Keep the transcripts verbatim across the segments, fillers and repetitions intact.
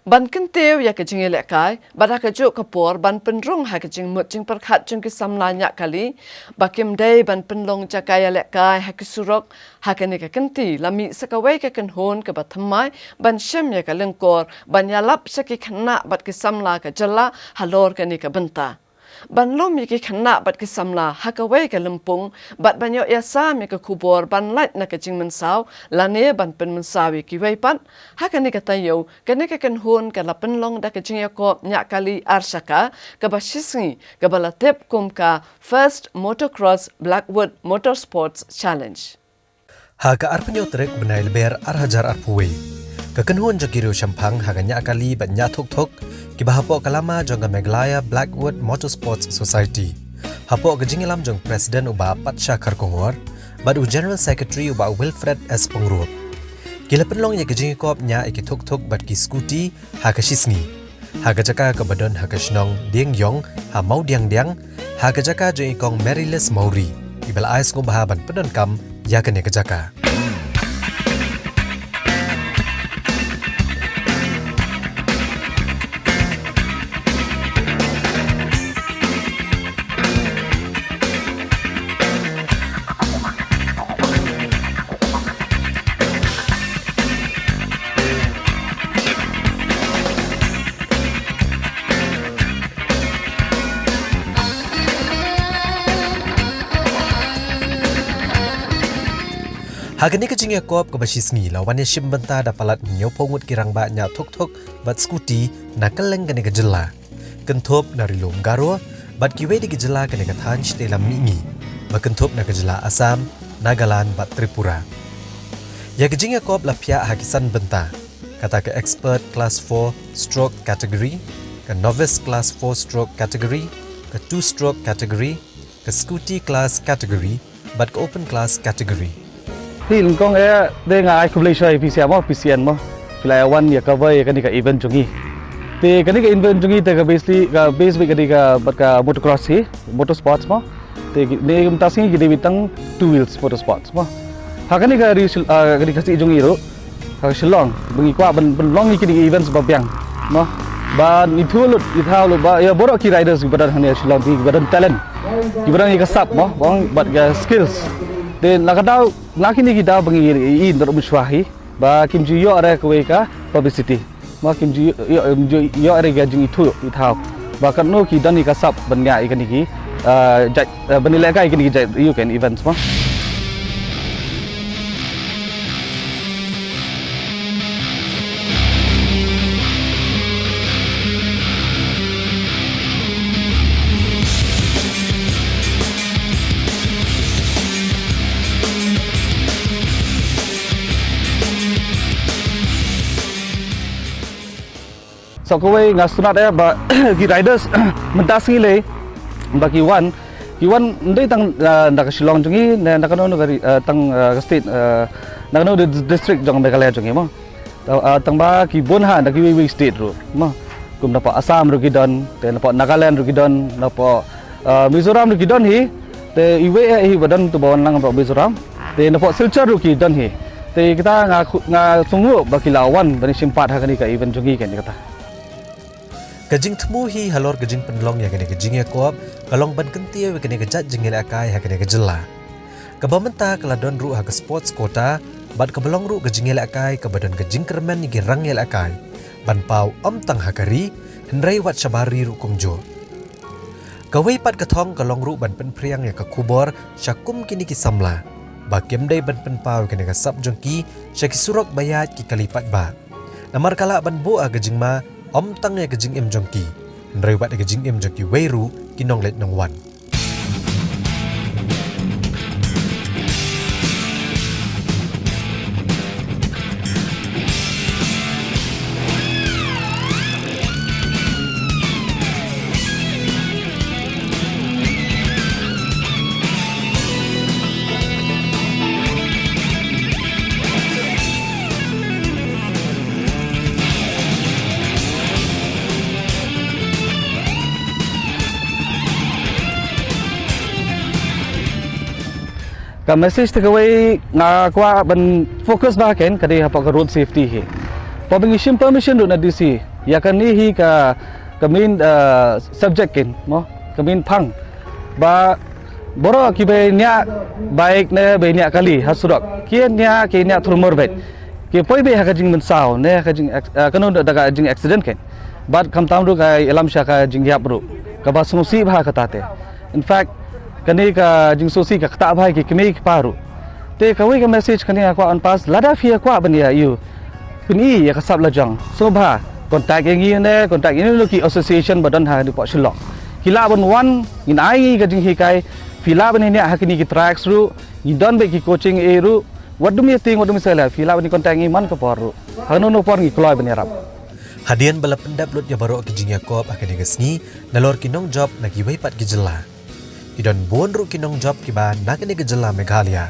Ban kyntiew ïa ka jingïalehkai bad ha kajuh ka por ban pynrung ha ka jingmut jingpyrkhat jong ki samla ñiah kali ba kim dei ban pynlong jaka ïalehkai ha ki surok, ha kane ka kynti la mih sa kawei ka kynhun kaba thymmai ban shim ïa ka lyngkor ban ïalap sha ki khynnah bad ki samla ka jylla halor kane ka bynta. Ban lum ïa ki khynnah bad ki samla ha kawei ka lympung bad ban ïoh ïasam ïa ka khubor ban lait na ka jingmynsaw lane ban pynmynsaw ïa kiwei pat. Ha kane ka taïew, kane ka kynhun ka la pynlong da ka jingïakop ñiah kali ar shaka kaba shisngi kaba la tip kum ka First Motocross Blackwood Motorsports Challenge. Ha ka arphew tarik bnai Lber ar hajar arphew wei, ka kynhun jong ki riew shemphang ha ka ñiah kali bad ñiah thuk thuk kiba hapoh ka lama jong ka Meghalaya Blackwood Motorsports Society, hapoh ka jingïalam jong President u Bah Patsha Kharkongor bad u General Secretary u Bah Wilfred S Pyngrope, ki la pynlong ïa ka jingïakop ñiah ïa ki thuk thuk bad ki scooty ha ka shisngi, ha ka jaka kaba don ha ka shnong Diengiong ha Mawdiangdiang, ha ka jaka jong i kong Marylis Mawrie, iba la ai sngewbha ban pyndonkam ïa kane ka jaka. Ha kane ka jingïakop kaba shisngi la wan ïashim bynta da palat hynñiewphew ngut ki rangbah ñiah thuk thuk bad scooty na kylleng kane ka jylla, kynthup na Ri-lum Garo bad kiwei de ki jylla kane ka thaiñ shatei lam mihngi, ba kynthup na ka jylla Assam, Nagaland bad Tripura. Ïa ka jingïakop la phiah ha ki san bynta, kata ka Expert Class four Stroke Category, ka Novice Class four Stroke Category, ka Two Stroke Category, ka Scooty Class Category bad ka Open Class Category. Hi, nyngkong eh, te nga ai khublei shibun ïa phi sha mo, P C N mo, phi la ïa wan ïa cover ïa kane ka event jong ngi. Te kane ka event jong ngi te ka basically, ka base beit kane ka, bad ka motocross hi, motorsports mo. Te ki, ne mynta sngi ki dei beit tang two wheels motorsports mo. Ha kane ka ri Shil-, ah, kane ka Khasi jong ngi ruh, ha Shillong, ba ngi kwah ban, ban long ïa kine ki events ba biang mo. Ban ithuh lut, ithuh lut ba ïa baroh ki riders kiba don hangne ha Shillong, kiba don talent, kiba don ïa ka sap mo, bad ka skills. Te na ka daw, na kine ki daw ba ngi ïohi, ïohi naduh mynshuwa hi, ba kim ju ïoh re kawei ka publicity. Ba kim ju ïoh, ïoh, ïoh, ïoh re ka jingithuh, ithuh ba katno ki don ïa ka sap ban ñiah ïa kine ki, ah, jait, ah, ban ïalehkai ïa kine ki jait ïa ka events mo. Sa kawei nga sngewtynnat eh ba ki riders mynta sngi lei ba ki wan, ki wan ym dei tang, ah, na ka Shillong jong ngi, ne na kano kano ka ri, ah, tang, ah, ka state, ah, na kano kano ka district jong Meghalaya jong ngi mo. Ta-, ah, tang ba ki bun ha na kiwei kiwei state ruh mo. Kum napoh Assam ruh ki don, te napoh Nagaland ruh ki don, napoh, ah, Mizoram ruh ki don hi. Te iwei eh hi ba don tu ba wan lang napoh Mizoram. Te napoh Silchar ruh ki don hi. Te kita nga khu-, nga sngewnguh ba ki la wan ban ïashim pat ha kane ka event jong ngi kane kata. Ka jingthmu hi halor ka jingpynlong ïa kane ka jingïakop ka long ban kyntiew ïa kane ka jait jingïalehkai ha kane ka jylla, kaba mynta ka la don ruh ha ka sports quota, bad kaba long ruh ka jingïalehkai kaba don ka jingkyrmen ïa ki rangïalehkai ban paw ym tang ha ka ri, hynrei wat shabar ri ruh kumjuh. Kawei pat ka thong ka long ruh ban pynphriang ïa ka khubor sha kum kine ki samla ba kim dei ban pynpaw ïa kane ka sap jong ki sha ki surok ba ïaid ki kali paidbah. Namar ka lah ban buh ïa ka jingma ym tang ïa ka jingim jong ki, hynrei wat ïa ka jingim jong kiwei ruh ki nongleit nongwan. Ka message takeaway nga kwah ban focus bha kein ka dei hapoh ka road safety hi. Pynban ngi shim permission ruh na D C Ïa kane hi ka, ka main, eh, subject kein, mo, ka main phang. Ba baroh kiba ïaid bike ne ba ïaid kali ha surok, ki ïaid, ki ïaid thurmur beit. Ki poi beit ha ka jingmynsaw ne ha ka jing, eh, kano da ka jing accident kein. Bad khamtam ruh ka ïalam sha ka jingïap ruh, kaba sngewsih bha kata te. In fact, kane ka jingsngewsih ka ktah bha ïa ki kmie ki kpa ruh. Te kawei ka message kane nga kwah ban pass, lada phi ïa kwah ban ïa, ïa pyni ïa ka sap lajong, sngewbha contact ïa ngi ne contact ïa ngi ki association ba don ha kane ka pdeng Shillong. Ki lah ban wan, ngin ai ngi ka jinghikai. Phi lah ban ïaid ha kine ki tracks ruh, ngi don beit ki coaching ei ruh. Wat dum ïa tieng, wat dum ïa salia, phi lah ban contact ngi man ka por ruh. Ha kano kano por ngi kloi ban ïarap. Hadien ba la pyndep lut ïa baroh ki jingïakop ha kane ka sngi nalor ki nongjop na kiwei pat ki jylla, ki don bun ruh ki nongjop kiba na kane ka jylla Meghalaya,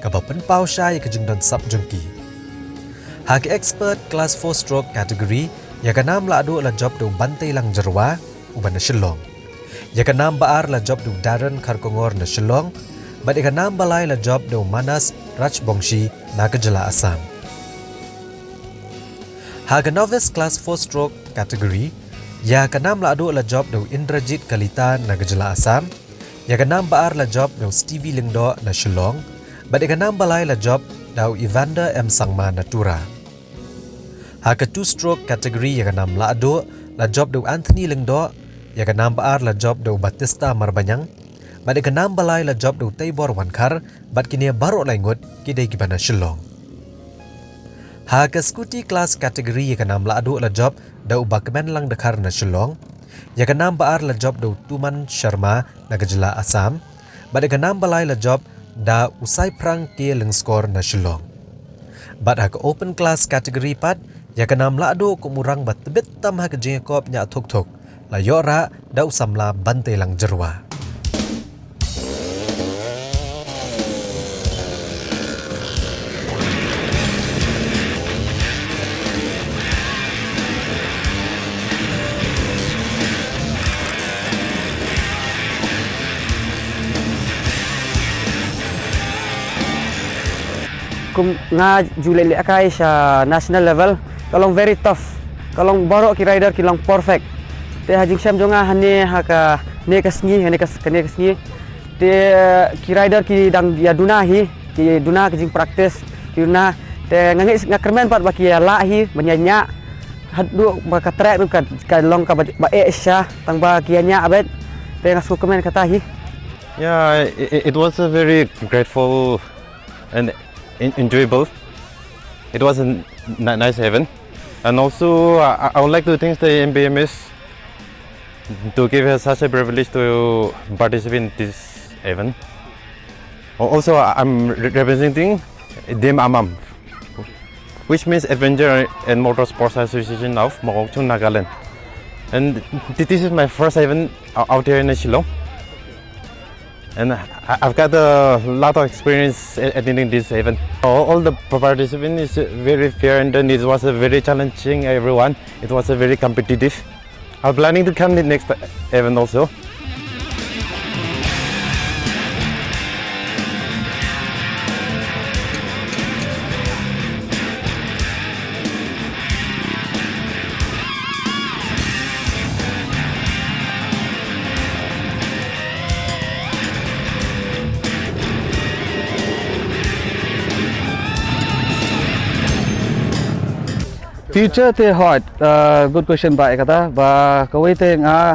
kaba pynpaw shai ïa ka jingdon sap jong ki. Ha ka expert class four stroke category, ïa ka nam lahduh la jop da u Banteilang Jyrwa, uba na Shillong. Ïa ka nam ba ar la jop da u Darren Kharkongor na Shillong, bad ïa ka nam ba lai la jop da u Manas Rajbongshi na ka jylla Assam. Ha ka novice class four stroke category, ïa ka nam lahduh la jop da u Indrajit Kalita na ka jylla Assam, ïa ka nam ba ar la jop da u Stevie Lyngdoh na Shillong, bad ïa ka nam ba lai la jop da u Evander M Sangma na Tura. Ha ka two stroke category, ïa ka nam lahduh la jop da u Anthony Lyngdoh, ïa ka nam ba ar la jop da u Batista Marbaniang, bad ïa ka nam ba lai la jop da u Teibor Wankhar, bad kine baroh lai ngut ki dei kiba na Shillong. Ha ka scooty class category, ïa ka nam lahduh la jop da u Bakmenlang Dkhar na Shillong, ïa ka nam ba ar la jop da u Tuman Sharma na ka jylla Assam, bad ïa ka nam ba lai la jop da u Saiphrang K Lyngskor na Shillong. Bad ha ka open class category pat, ïa ka nam lahduh kum u rangbah tbit tam ha ka jingïakop ñiah thuk thuk, la ïoh rah da u samla Banteilang Jyrwa. Kum nga ju leh lehkai sha national level, ka long very tough. Ka long baroh ki rider ki long perfect. Te ha jingshem jong nga hane ha kane ka sngi, hane ka, kane ka sngi, te ki rider ki dang ïa duna hi, ki duna ka jingpractice, ki duna. Te nga ngeit, nga kyrmen pat ba ki ïa lah hi ban ïa ñiah. Haduh ba ka track ruh ka, ka long kaba, ba eh shisha, tang ba ki ïa ñiah beit. Te nga sngewkmen kata hi. Yeah, it, it was a very grateful and en- enjoyable. It was a n- ni- nice event. And also, I, I would like to thank the M B M S to give us such a privilege to participate in this event. Al- Also, I- I'm re- representing D M A M A M, which means Adventure and Motorsports Association of Mokokchung, Nagaland. And th- this is my first event o- out here in Shillong. And I- I've got a lot of experience a- attending this event. All, all the participants is very fair and then it was a very challenging everyone. It was a very competitive. I'm planning to come the next event also. Future te hoi, uh, good question ba ïa kata, ba kawei te nga,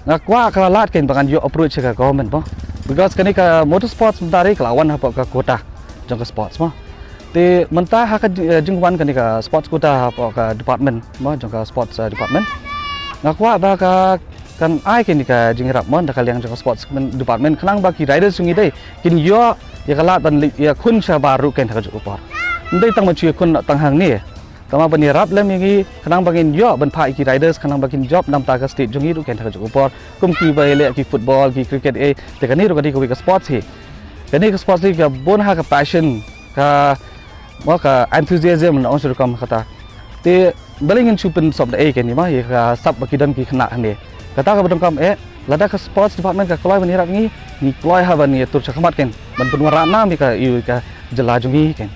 nga kwah ka lad kein ba ngan ïoh approach ka government mo. Because kane ka motorsports mynta ka la wan hapoh ka quota jong ka sports mo. Te mynta ha ka jing- eh, jingwan kane ka sports quota hapoh ka department mo, jong ka sports, uh, department. Nga kwah ba ka kan ai kane ka jingïarap mo, da ka liang jong ka sports department, khnang ba ki riders jong ngi dei kin ïoh ïa ka lad ban leit ïakhun shabar ruh kein ha kajuh ka por. Ym dei tang ban shu ïakhun tang hangne. Tangba ban ïarap lem ïa ngi khnang ba ngin ïoh ban phah ïa ki riders, khnang ba kin jop namar ka state jong ngi ruh kein ha kajuh ka por. Kum kiba ïaleh ki football, ki cricket, eh, te kane ruh ka dei kawei ka sports hi. Kane ka sports dei ka bun ha ka passion, ka, mo, ka enthusiasm na ong shu rukom kata. Te balei ngin shu pynsop da ei kein mo, ïa ka sap ba ki don ki khynnah hangne. Kata kaba donkam eh, lada ka sports department ka kloi ban ïarap ngi, ngi kloi ha ban ïatur shakhmat kein, ban pynwanrah nam ïa ka, ïa ka jylla jong ngi kein.